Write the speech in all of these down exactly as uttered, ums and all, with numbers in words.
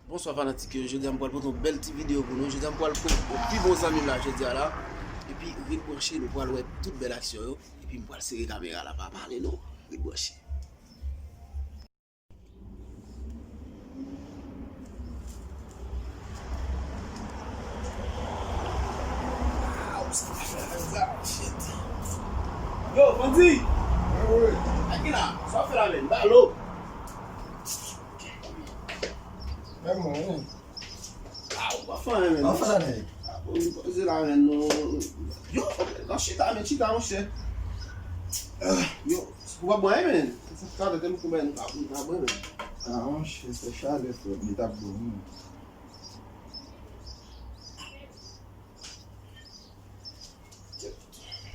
Bonswa fanatik yo, jodi a m pral pote yon bèl ti videyo pou nou. Jodi a m pral prank yon pi bon zanmi m la jodi a la. Epi ret branche, nou pral wè tout bèl aksyon yo. Epi m pral sere kamera la, pa pale non. Ret branche. Yo, Fandi! Wi, wi. Akila, sa w fè la menm? Balo! Menm mwen, wi. Ah, ou pa fè anyen, menm. Pa fè anyen. Ah, bon, nou poze la, menm, nou. Yo, nan chita, men chita, monchè. Yo, ou pa bwè, menm. Sa fè talè, te m konbyen nou pa, nou pa bwè, menm. Ah, monchè, se chalè, frè, li t ap bon, wi.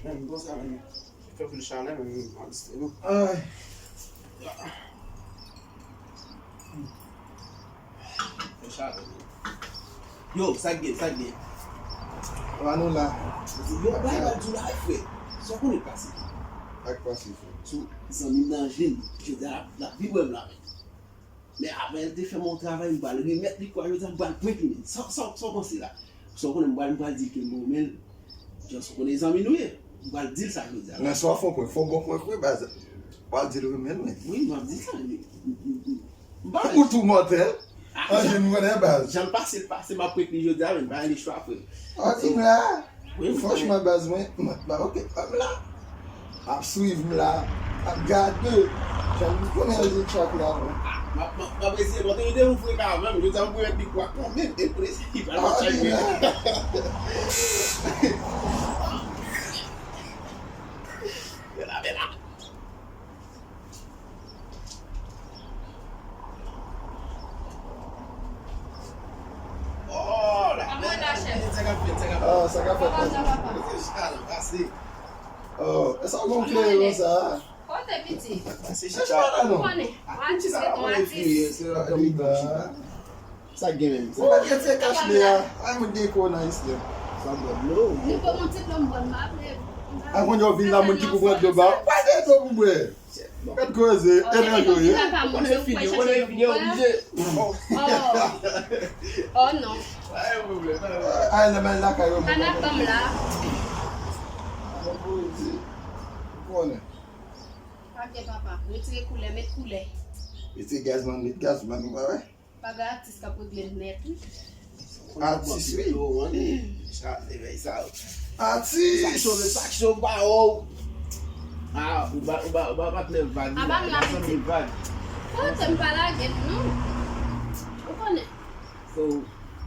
Menm konsa, menm. Fè pil chalè, menm, m ap distraire nou. Ay. Fè chalè, menm. Yo, sa k gen, sa k gen? Ann nou la. Yo, bay, bay, di w la, frè. Sa w konnen k pase? Sa k pase, frè? Sou zanmi m nan je m. Jodi a, l ap, l ap vin wè m la, menm. Men apre l te fè m yon travay, m pral remèt li kwa jodi a, m pral prank li, menm. Sa, sa, sa w panse la? Sa w konnen m pral, m pral di l ke m renmen l. Jan sa w konnen zanmi nou ye. M pral di l sa jodi a. Men sa w fè w prank, fè w bon prank wi, baz. M pral di l renmen l, men. Wi, m ap di l sa. M, m, m, m, m pa. Ou tou mòtèl. Ah, an jan, je m konnen baz. Jan l pase, l pase, m ap prank li jodi a, men m pa gen chwa, frè. Ah, di m la. Franchman, baz mwen, mwen, ba, ok, m la. Ap swiv m la. Ap gade. Jan m konnen li tchak la, mwen. M ap, m ap, m ap eseye, mwen te mete yon freka menm, jodi a m pou mete pi kwa kanmenm, e pou eseye pa l tchak mwen. Bela, bela. Oh, la, sa k ap fèt, sa k ap fèt. Ah, sa k ap fèt. Papa, sa papa. Pase. Oh, e sa w gon kleren sa? Kote piti? Pase chita. Ou konnen, yon atis ret yon atis. Sa gen menm. Ou pa gen se kach li a. Ay, mwen gen kò nan islèm. Sa bò dlo. Li pou yon ti dlo m bwè, m pa vle. A konn yo vin la, moun ki pou pran dlo ba ou. Pa gen dlo pou bwè. Mèt koze, e nan yo ye. Ou konnen fini, ou konnen fini, oblije. Oh. Oh non. Pa gen pwoblèm. Ay, nan men lakay yo. Ann ap ban m la. Ou konnen. Pa gen papa. Retire koulè, met koulè. Retire gazman, met gazman, ou pa wè? Bagay atis k ap regle nèt, wi. Atis, wi. Yo, ann sa, se vèy sa. Atis! Sa k chove, sa k chove, ba, oh. Ah, ou ba, ou ba, ou ba patnè vag, wi. Aba m la, piti. Vag. Kote m pa lage l, non. Ou konnen. So.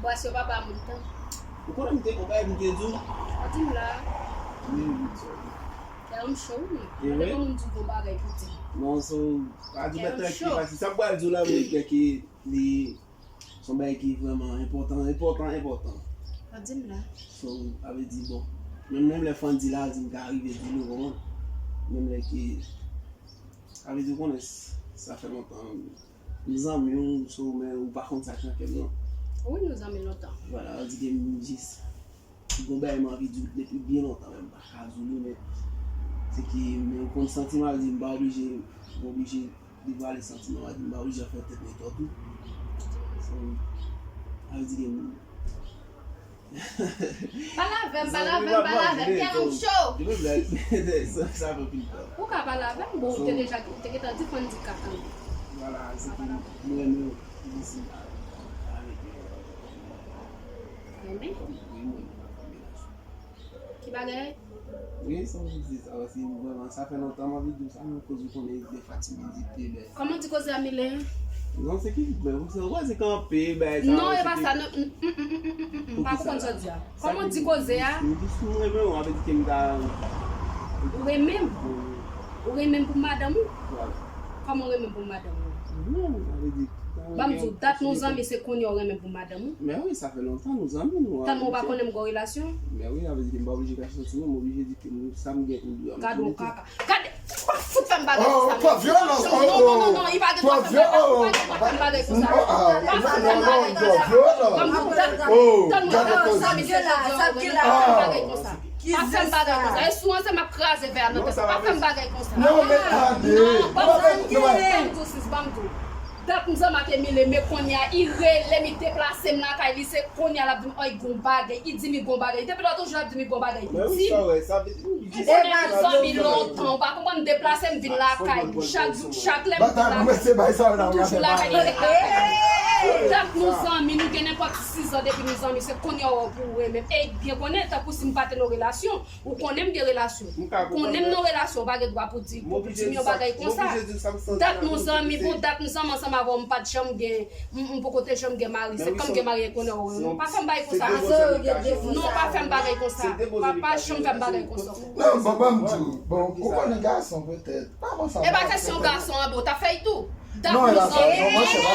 Bwasyon papa moun tan. Ou konnen m te, ou pa m te di w. Pa di m la. Wi, wi, so. Kè m cho, wi. E vre? Mwen te konn di w gon bagay pou di. Non, so, pa di mwen trankil, paske sa m pral di w la, mwen kwè ke li se yon bagay ki vrèman enpòtan, enpòtan, enpòtan. Pa di m la. So, sa vle di, bon, menm, menm lè Fandi la, di m ka rive di nou, konprann? Menm lè ke, sa vle di, ou konnen, sa fè lontan, m zanmi w, so, men ou pa konn sa k nan kè m, non. Wi, nou zanmi lontan. Vwala, sa vle di ke m jis Gon bagay m anvi di w depi byen lontan, men m pa ka di w li, men se ke, men ou konn santi m, al di m pa oblije, m oblije devwale santiman, al di m pa oblije fè tèt mwen tò tou. So, sa vle di ke m. Pale avè m, pale avè m, pale avè m, kè m cho. Sa, sa fè anpil tan. Ou ka pale avè m, bon, ou te deja, ou te gentan di fò n di kaka. Vwala, se ke m renmen w, m di si. Renmen? Ki bagay? Wi, sa m di sa, paske vrèman, sa fè lontan m anvi di w sa, men koz ou konnen de fatigite, men. Kòman w di koze a, Milen? Non, se ki, men, ou se, ou se kanpe, bagay sa. Non, e pa sa, non, m pa konprann sa w di a. Kòman w di koze a? M jis m renmen w, sa vle di ke m ta. Ou renmen m? Ou renmen m pou madanm ou? Vwala. Kòman w renmen m pou madanm ou? Non, sa vle di. Ban m di w, dat nou zanmi, se kounye a w renmen m pou madanm ou? Men wi, sa fè lontan nou zanmi, nou. Tèlman w pa konnen m gen yon relasyon? Men wi, sa vle di ke m pa oblije kache santiman, m oblije di ke nou, sa m gen pou m di w a, m konnen tou. Gade yon kaka. Gade, ou pa fout fè m bagay konsa. Oh, twò vyolans, oh, oh. Non, non, non, non, li pa gen dwa fè m bagay, li pa gen dwa fè m bagay konsa. Pa fè m bagay konsa. Ban m di w, dat, dat nou zanmi, se kounye a w renmen m pou madanm ou? Gade koze. Pa fè m bagay konsa. E si w ansanm m ap kraze vè a nan tèt ou. Pa fè m bagay konsa. Non, men tande. Non, ban m di w, sis, ban m di w. Dat m zanmi ak Emile, men kounye a, li rele m, li deplase m lakay li, se kounye a l ap di m, "Ay, gon bagay." Li di m li gon bagay. Depi lòt jou, l ap di m li gon bagay. Li di m, ou konnen nou zanmi lontan, ou pa konprann, deplase m vin lakay li. Chak jou, chak lè m vin lakay li, nou toujou lakay li, li lakay li. Dat nou zanmi, nou gen nenpòt sizan depi nou zanmi, se kounye a w pou ou renmen m. E byen konnen, tankou si m pa te nan relasyon, ou konnen m gen relasyon. Ou konnen m nan relasyon, ou pa gen dwa pou di, pou di m yon bagay konsa. Dat nou zanmi, bon, dat m zanmi ansanm avè w, m pa t janm gen, m, m poko te janm gen mari. Se kan m gen mari, konnen w renmen m. Pa fè m bagay konsa. Non, pa fè m bagay konsa. Pa, pa janm fè m bagay konsa. Non, bon, ban m di w. Bon, ou konnen gason petèt. Pa panse. E pa kesyon gason an, bon, t ap fè l tou. Non, e pa sa, non, monchè, pa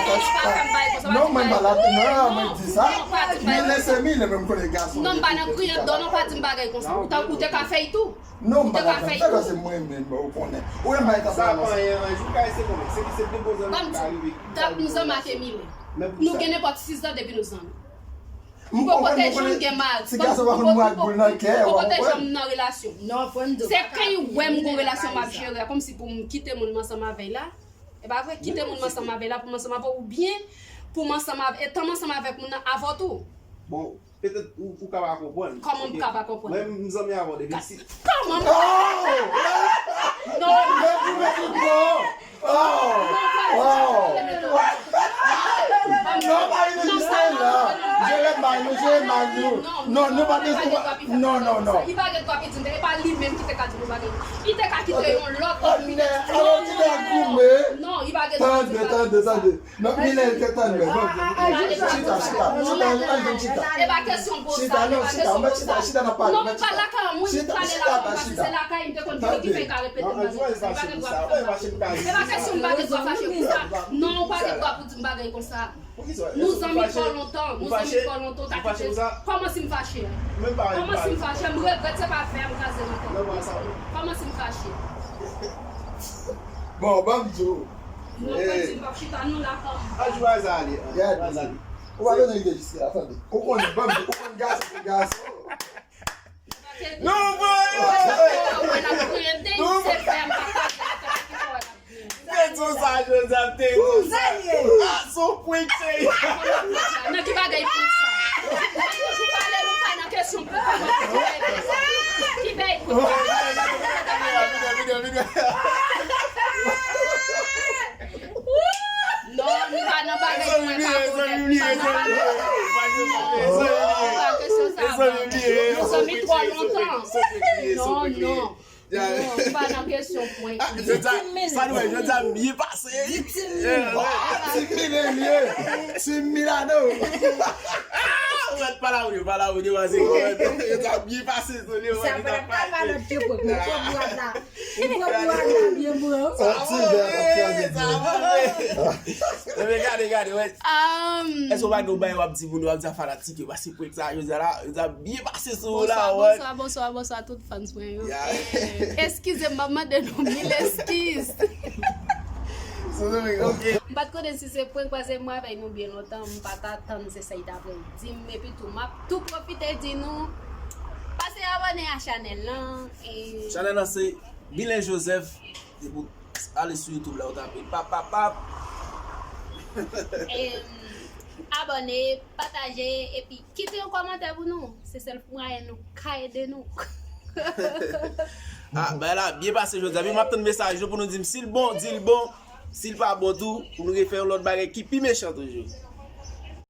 fè sa. Non, mwen malad, non, mwen di sa. Mile se mile, men m konnen gason. Non, m pa nan kriye dan, non, pa di m bagay konsa. Ou ta, ou te ka fè l tou. Non, m pa ka fè l, se mwen menm, ou konnen. Ou menm, pa ta fè l. Sa pa anyen, anyen, ou ka eseye konnen. Se ki se depoze nan ka rive. Dat nou zanmi ak Emile. Nou gen nenpòt sis zan depi nou zanmi. M poko te janm gen mari. Ti gason pa konn mwa ak boul nan kè, w ap konprann. Poko te janm nan relasyon. Se kan li wè m gon relasyon m ap jere a, kòmsi pou m kite moun m ansanm avè l la. E pa vre, kite moun m ansanm avè l la pou m ansanm avè w, oubyen pou m ansanm avè, etan m ansanm avèk moun nan, avè w tou. Bon, petèt ou, ou ka pa konprann. Kòman m ka pa konprann? Mwen, m zanmi avè w depi si. Kòman m ka pa konprann? Non. Mèt ou mèt ou pran. Oh! Oh! Non, pa vin jis la. Jere mal nou, jere mal nou. Non, nou pa bezwen. Non, non, non. Li pa gen dwa piti, e pa li menm ki te ka di nou bagay. Li te ka kite yon lòt moun. Non, li pa gen dwa di sa. Tande, tande, tande. Non, Mile, te tande. Chita, chita, chita, chita. E pa kesyon pou sa, e pa kesyon pou sa. Non, m pa lakay moun, m pale la, m pase se lakay, m te konn vini ki fè ka repete m bagay konsa. Li pa gen dwa fè sa. E pa kesyon m pa gen dwa fache pou sa. Non, ou pa gen dwa pou di m bagay konsa. Nou zanmi twò lontan, nou zanmi twò lontan, ou ta kite. Kòman si m fache? Kòman si m fache? M regrèt, se pa vè m kraze nan tèt. Kòman si m fache? Bon, ban m di w. Non, mwen di m p ap chita, nou la kanmenm. Al jwe a ale, al jwe a ale. Ou pa bezwen rive jiska la, tande. Ou konn, ban m di, ou konn gason, se gason. Nou voye! Nou voye! Te di w sa, Joseph, te di w sa. Ah, son prank, cheri. Nan ki bagay prank sa? Ou pale, ou pa nan kesyon prank. Ki bagay prank? Non, nou pa nan bagay prank, pa konnen. Nou pa nan bagay prank. Pa kesyon sa, pa. Nou zanmi twò lontan. Non, non. Non, m pa nan kesyon prank. Jodi a, sa nou wè, jodi a m byen pase. Di ti minit. Ti minit, ti milano. Ou mèt pale avè yo, pale avè yo, pase jodi a m byen pase, sou li, sa pa nan pale lòt ke prank, non, pran bwat la. Ou pran bwat la, byen pran. Sa bon, sa bon. Men gade, gade, wè. Èske w pa gen yon bagay w ap di moun, w ap di a fanatik yo, pase prank sa, jodi a la, jodi a byen pase sou ou la, wè. Bonswa, bonswa, bonswa, bonswa, tout fans mwen yo. Eh, eskize m, m ap mande nou mil eskiz. M pa t konnen si se prank, paske mwen avèk nou byen lontan, m pa t atann se sa li t ap di m, epi tou, m ap tou pwofite di nou, pase abòne a chanèl lan, e chanèl lan se Bilen Joseph, depi w ale sou YouTube la, ou tape pap, pap, pap. Em, abòne, pataje, epi kite yon kòmantè pou nou. Se sèl mwayen nou ka ede nou. Ah, bagay la byen pase jodi a. Epi m ap tann mesaj nou pou nou di m si l bon, di l bon. Si l pa bon tou, pou nou refè yon lòt bagay ki pi mechan toujou.